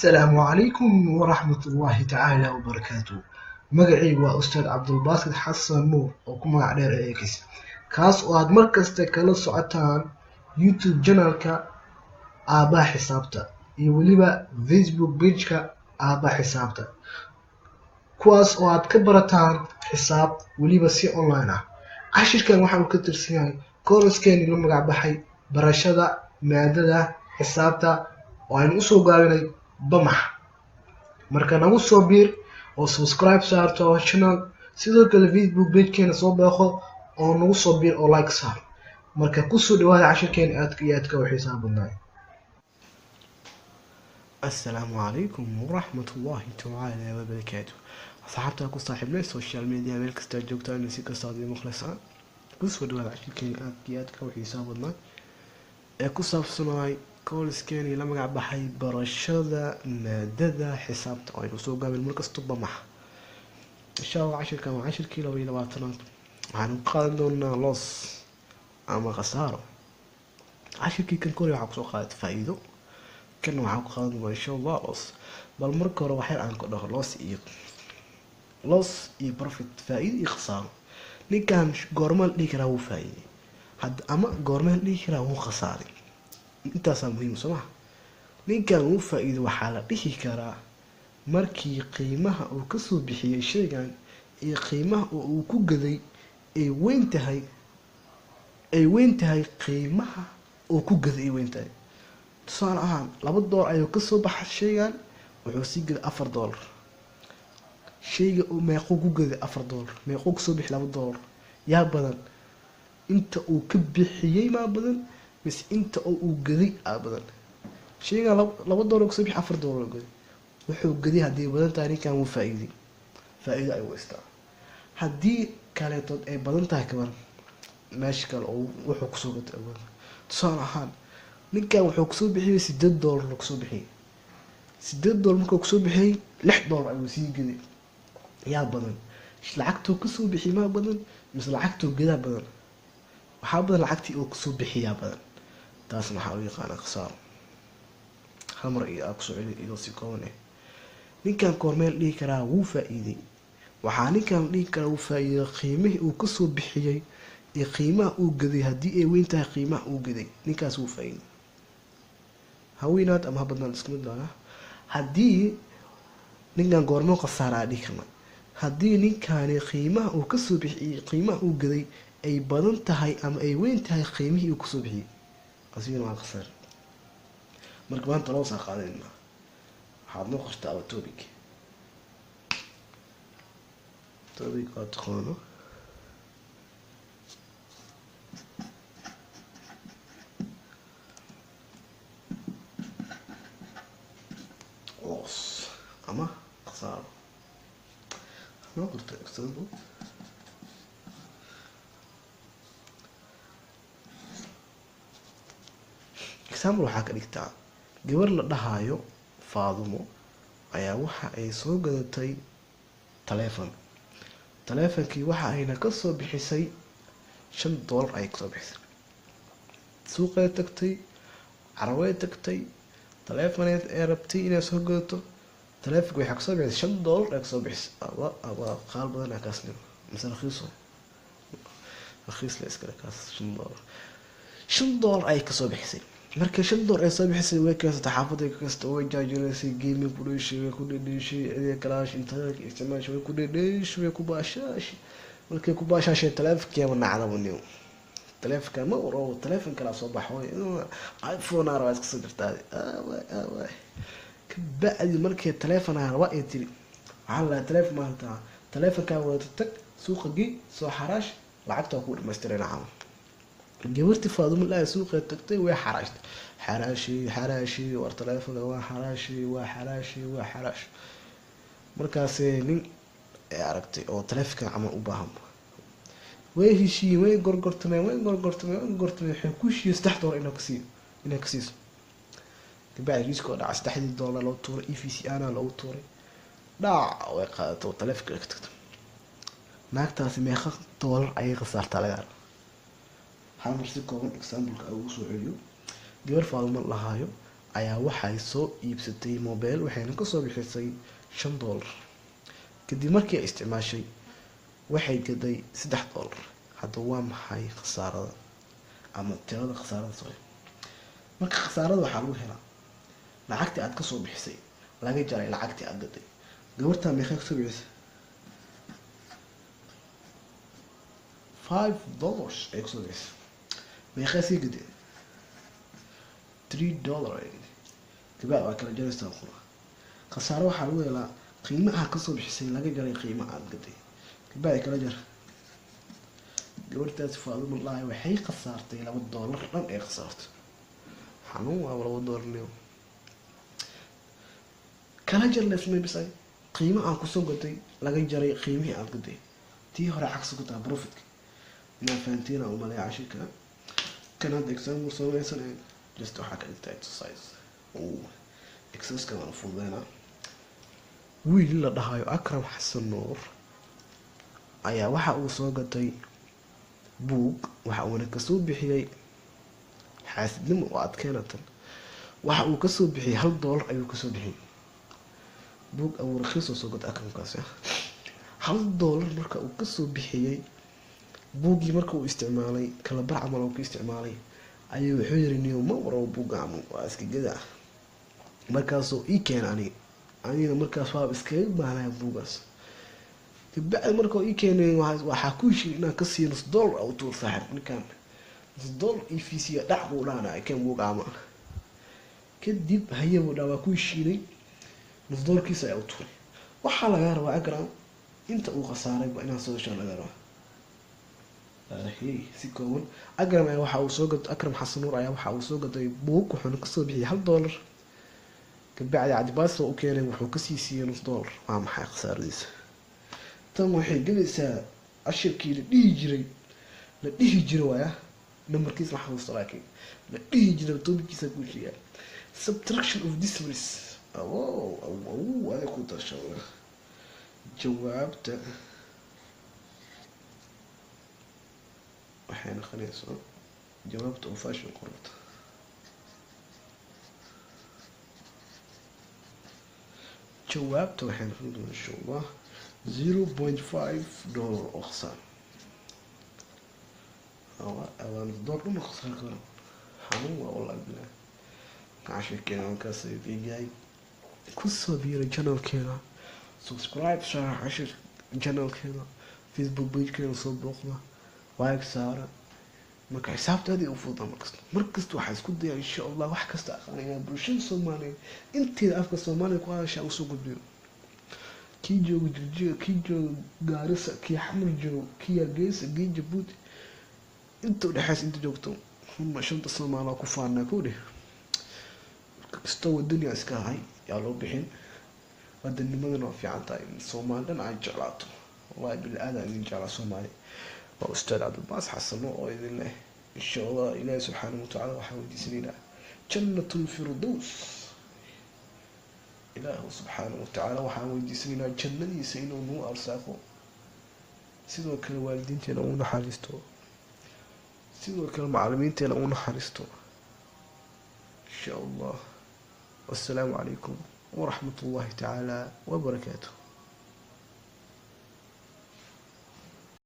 Assalaamu calaykum waraxmatullaahi tacaala wabarakaatu. Magacaygu waa Ustaad Cabdulbaasid Xasan Nuur oo ku magac dheer Eex, kaas oo aad mar kasta kala socotaan YouTube channelka Aabaha Xisaabta iyo weliba Facebook page-ka Aabaha Xisaabta, kuwaas oo aad ka barataan xisaab weliba si online ah. Cashirkan waxa uu ka tirsan yahay course-keenii la magac baxay barashada maadada xisaabta oo aynu usoo gaabinay BAMAX. Marka nagu soo biir oo subscribe saarto our channel, sidoo kale Facebook page-keena soo booqo oo nagu soo biir oo like saar. Marka kusoo dhawaada cashirkeena aadka iyo aadka u xiisaha badnaay. Assalaamu calaykum waraxmatullaahi tacaala wabarakaatu. Asxaabta ku saaxiibnay social media, meel kasta aad joogtaan, si kasta aad ii maqlaysaan, kusoo dhawaada cashirkeena aadka iyo aadka u xiisaha badnaa ee ku saabsanaay course-keenii la magac baxay barashada maadada xisaabta oo aynu soo gaabin markasta BAMAX. Insha Allah cashirkan waa cashirkii 22aad. Waxaanu ku qaadan doonaa loss ama khasaaro. Cashirkii kan kore waxaa kusoo qaadat faa'iido, kan waxaa ku qaadan doonaa insha Allah loss. Bal marka hore waxyar aan ku dhaho loss iyo profit, faa'iido iyo khasaaro. Ninkan goorma la dhihi karaa wuu faa'iiday ama goorma la dhihi karaa wuu khasaaray? Intaasaa muhiim, soo maha? Ninkan wuu faa'iido waxaa la dhihi karaa markii qiimaha uu kasoo bixiyey shaygan iyo qiimaha oo uu ku gaday ay weyn tahay, ay weyn tahay qiimaha uu ku gaday ay weyn tahay. Tusaale ahaan, $2 ayuu kasoo baxa shaygan, wuxuu sii gaday $4. Shayga uu meequu ku gaday $4, meequu kasoo bixi $2. Yaa badan? Inta uu ka bixiyey maa badan mise inta oo uu gaday aa badan? Shaygan $2 kasoo bixi, $4 gaday. Wuxuu gaday haddii badan tahay, ninkan wuu faa'iiday, faa'iido ayuu haystaa. Haddii kaleetood ay badan tahay, kaban meesha kale oo wuxuu kusoo gatay ay badan tahay. Tusaale ahaan, ninkan wuxuu kusoo bixiyey $8 kusoo bixiyey. $8 markuu kusoo bixiyey, $6 ayuu sii gaday. Yaa badan? Lacagtuu kasoo bixiyey maa badan mise lacagtuu gadaa badan? Waxaa badan lacagtii oo kasoo bixiyaa badan. Taasna waxaa u yaqaanaa khasaaro. Hal mar iyo aa kusoo celiyo iyadoo si kooban ah. Ninkan koormeel dhihi karaa wuu faa'iiday? Waxaa ninkan dhihi karaa wuu faa'iiday qiimihii uu kasoo bixiyey iyo qiimaha uu gaday haddii ay weyn tahay qiimaha uu gaday, ninkaas wuu faa'iiday. Ha weynaad ama ha badnaad, isku mid laha. Haddii ninkan goormo khasaara aa dhihi karna? Haddii ninkani qiimaha uu kasoo bixiyey, qiimaha uu gaday ay badan tahay ama ay weyn tahay qiimihii uu kasoo bixiyey, asigana waa khasaar. Marka maanta loo soo qaadanayna waxaad noo qortaa aba topic. Topic waa taqaano loss ama khasaaro. Noo qorta example. Example waxaa ka dhigtaa gabar la dhahayo Faadumo ayaa waxa ay soo gadatay taleefan. Taleefankii waxa ayna kasoo bixisay $5 ayay kasoo bixisay. Suuqay tagtay, carway tagtay, taleefaneed ee rabtay inay soo gadato. Taleefanka waxay kasoo bixisay $5 ay kasoo bixisay. Aba qaal badan ah kaasna, mise rakhiiso? Rakhiis la iskale kaas $5. $5 ayay kasoo bixisay. Markii $5 ay soo bixisay, way keensatay xaafadda, ay keensatay, way jaajiraysay, gaming ku dheeshay, way ku dhedheeshay, cidii kalaash internetka isticmaashay, way ku dhedheeshay, way ku baashaashay. Markay ku baashaashay, taleefankeeba nacdaba niyo. Taleefanka ma uro, taleefan kala soo baxo, iPhone aa rabaa iska soo jirtaa. Aaway aaway. Kabacdi markay taleefan aa rabaa ay tiri, waxaa la dhahay taleefan ma rabtaa? Taleefankaa wadato tag suuqa gey, soo xaraash, lacagta waa kuu dhamaystirayna camal. Gabartii Faadumo laa suuqa tagtay, way xaraashtay, xaraashi xaraashi, war taleefanka waa xaraashi, waa xaraashi, waa xaraash. Markaas nin ay aragtay oo taleefanka camal u baahan, way heshiiyeen, way gorgortameen, way gorgortameen, way gorgortameen. Waxay ku heshiiyeen $3 inay ka siiyo, inay ka siiso. Kabacdi riiska oo dhaca, $3 loo tuuray, EVC ana loogu tuuray, dhac way qaadatay oo taleefanka ay ka tagtay. Naagtaasi meeqa doolar ayay khasaartaa laga arko? Hal mar si kooban example-ka ugu soo celiyo. Gabar Faadumo lahaayo ayaa waxay soo iibsatay mobile, waxayna kasoo bixisay $5. Kadib markii ay isticmaashay waxay gaday $3. Hadda waa maxay khasaarada ama tirada khasaarada? Sorry, marka khasaarada waxaa lagu helaa lacagtii aad kasoo bixisay laga jaray lacagtii aad gaday. Gabartaa meeqay kasoo bixisay? $5 ay kasoo bixisay. Meeqay sii gaday? $3 ay gaday. Gabaad waa kala jaraysaa qura. Khasaaro waxaa lagu helaa qiimaha kasoo bixisay laga jaray qiimaha aad gaday. Gabaad ay kala jar. Gabartaasi Faaduma lahay waxay khasaartay $2 dhan ay khasaartay. Xanuun waa $2 niyo. Kala jar leesmay bisay qiimo aan kusoo gaday laga jaray qiimihii aad gaday. Tii hore cagsi ku tahay profitka. Inaa fahantiin aan u maleeya cashirka. Kan hadda example samaysan just waxaa ka dhigtaa exercise. Exercise-ka waan fududeynaa. Wiil la dhahayo Akram Xasan Nuur ayaa waxa uu soo gatay buug, waxa uuna kasoo bixiyay xaasidnimo oo adkeynatan. Waxa uu kasoo bixiyay $1 ayuu kasoo bixiyay buug uu raqiis oo soo gatay Akramkaasi. $1 marka uu kasoo bixiyay buuggii, marka uu isticmaalay kala bar camal uu ka isticmaalay ayuu wuxuu yiri niyo ma waro buugga camal waa iska gadaa. Markaasuu ii keenay aniga, anigana markaas waa iskaga baahnaya buuggaas. Kabacdi marka uu ii keenay waxaa ku heshiiyey inaan ka siiyo $0 au tuur saaxiib. Ninkan $0 ii fiisiya dhac buu dhaanaya keen buug camal. Kadib haye buu dhaa waa ku heshiinay, $0 ayaa u tuuray. Waxaa laga rabaa Akram inta uu khasaaray ba inaan soo hesho laga rabaa. Si kooban Akram ayaa waxa uu soo gatay, Akram Xasan Nuur ayaa waxa uu soo gatay buug, wuxuuna kasoo bixiyay $1. Kabacdi Cabdibaas oo u keenay wuxuu kasii siiyey $0. Waa maxay khasaaradiisa? Tan waxay gelaysaa cashirkii la dhihi jiray, la dhihi jiray waaya nambarkiisa ma xasuusto, laakiin la dhihi jiray topic-kiisa ku sheegaa subtraction of decimals. Awow awow aday ku tasho. Jawaabta waxay noqonaysaa jawaabta oo fashion qorata. Jawaabta waxay noqon doontaa insha Allah $0.5 oo khasaar. Waa $0 dhan oo khasaar ka waran. Xanuun waa wallahi billahi. Cashirkeena halkaas ayuu ka yahay. Ku soo biira channelkeena, subscribe saara cashir channelkeena, Facebook page-keena soo booqda, like saara. Marka xisaabta aad ay u fududahay markasta. Markasta waxaa isku dayaa insha Allah wax kasta aqaan inaan bulshada Soomaaliyeed inteeda afka Soomaaliya ku hadasha usoo gudbiyo. Kii jooga Jiljiga, kii jooga Gaarisa, kii Xamar jooga, kii Hargeysa, kii Jabuuti, inta u dhexeysa inta joogto huma shanta Soomaali waa ku faanaa kow dheh. Kastoo wadani iska ahay yaa loo bixin. Wadanimadana waa fiican tahay in Soomaali dhan ay jeclaato. Wallahi billahi aad aan idin jeclaa Soomaali. Waa Ustaad Cabdibaas Xasan oo idin leh insha Allah Ilaahay subxaanahu wa tacaala waxaan weydiisanaynaa Jannatul Firdaws. Ilaahu subxaanahu wa tacaala waxaan weydiisanaynaa jannadiisa inuu nagu arsaaqo, sidoo kale waalidiinteena uu naxariisto, sidoo kale macallimiinteena uu naxariisto insha Allah. Wassalaamu calaykum waraxmatullahi tacaala wabarakaatuh.